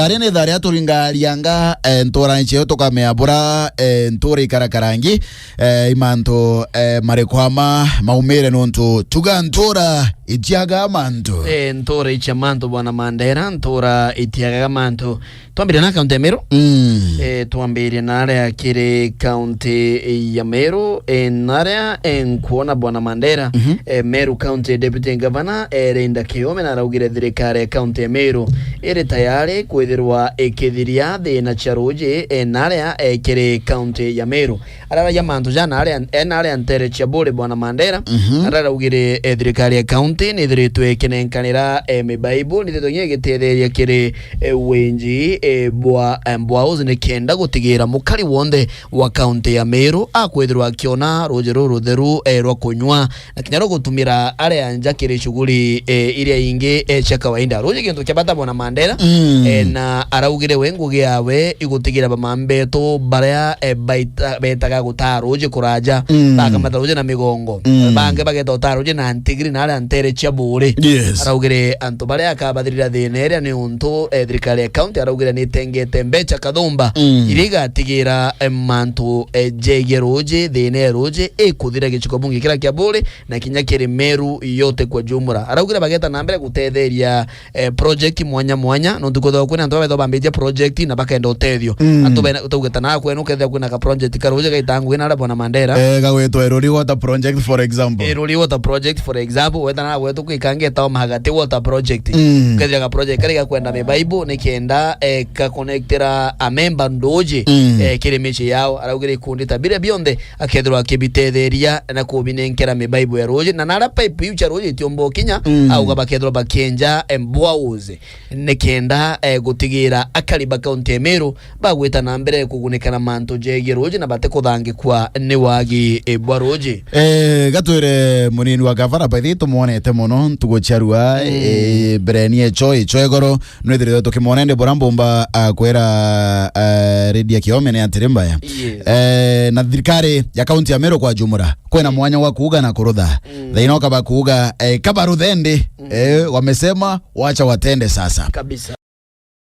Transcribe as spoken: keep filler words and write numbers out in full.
Ari ni tharia turingarianga, eh, ntura ncheo tukamea bura, eh, ntura ikarakarangi, eh, imantu, eh, marikwama maumire nontu tuga ntura itiaga mantu. Eh, ntura icha mantu, bwana Mandera, ntura itiagaga mantu. Twambire na kaunti ya Meru. Mm. Eh, twambire na aria kiri kaunti ya Meru, eh, na aria, eh, nkuona bwana Mandera, Mhm. eh, Meru County Deputy Governor, eh, Linda Kiome na araugire thirikari ya kaunti ya Meru iri tayari kwithirwa ikithiria thina cia ruuji, eh, na aria, eh, kiri kaunti ya Meru. Araragia mantu jana aria, eh, na aria ntere cia Buuri bwana Mandera. Mhm. Araraugire, eh, thirikari ya kaunti nithiritwe ikinenkanira, eh, mibaibu, nithiritwe nginya igitetheria kiri, eh, winji, eh, bwa, eh, bwa uzi nikenda gutigira mukari wonthe wa kaunti ya Meru akwithirwa akiona ruuji ruru rutheru, eh, rwa kunywa na kinya rwa gutumira aria nja kiri shughuli, eh, iria ingi, eh, cia kawaida. Ruuji gintu kia bata bwana Mandera, Mm. eh, na araugire we ngugi yawe igutigira bamambetu baria, eh, baita-, betaga gutaa ruuji kuraja, Mm. bakamata ruuji na migongo. Mm. Bangi bageta gutaa ruuji na ntigiri na aria ntere cia Buuri. Yes. Araugire antu baria akabathirira thina iria ni untu, eh, thirikari ya kaunti araugire ni itengete mbecha kathumba Mm. iria igatigira, eh, mantu, eh, jegie ruuji, thina ya ruuji ikuthira gicigo bunge kiria kia Buuri na kinya kiri Meru yote kwa jumla. Araugire bageta na mbere gutetheria, eh, project mwanya mwanya, nontu kwithagwa kwina antu babethagwa bambitie project na bakenda utethio. Mm. Antu bena, tauge ta na kwenu kethira kwina ka project ka ruuji gaita ngugi na aria bwana Mandera. Eh, gagwitwa Eruri Water Project, for example. Eruri Water Project, for example, wethana na gwetu kwikangeta o Mahagati Water Project. Mm. Kethira ka project kari gakwenda mibaibu, nikenda, eh, ka connectira a member nduuji, Mm. eh, kiri mici yao. Araugire ikundi ta biria bionthe akethirwa akibitetheria na kubinenkera mibaibu ya ruuji, na naria pipe iu cia ruuji itiumba ukinya, Mm. auga bakethirwa bakienja, eh, boreholes, nikenda, eh, gutigira akari ba kaunti ya Meru bagwita na mbere kugunika na mantu jegie ruuji na batikuthangikwa ni wagi, eh, bwa ruuji. Eh, gatwire munini wa gavana, by the way, tumwonete mono ntugu cia rua, Mm. eh, mbereni echo, echo egoro, nwithiritwe tukimwona indi bura mbumba, ah, kwira, ah, Lydia Kiome ni atiri mbaya. Yes. Eh, na thirikari ya kaunti ya Meru kwa jumla, kwina mwanya wa kuuga na kurutha. Mm. Thaina ukaba kuuga, eh, kaba ruthe ndi, Mm. eh, wamesema, wacha watende sasa. Kabisa.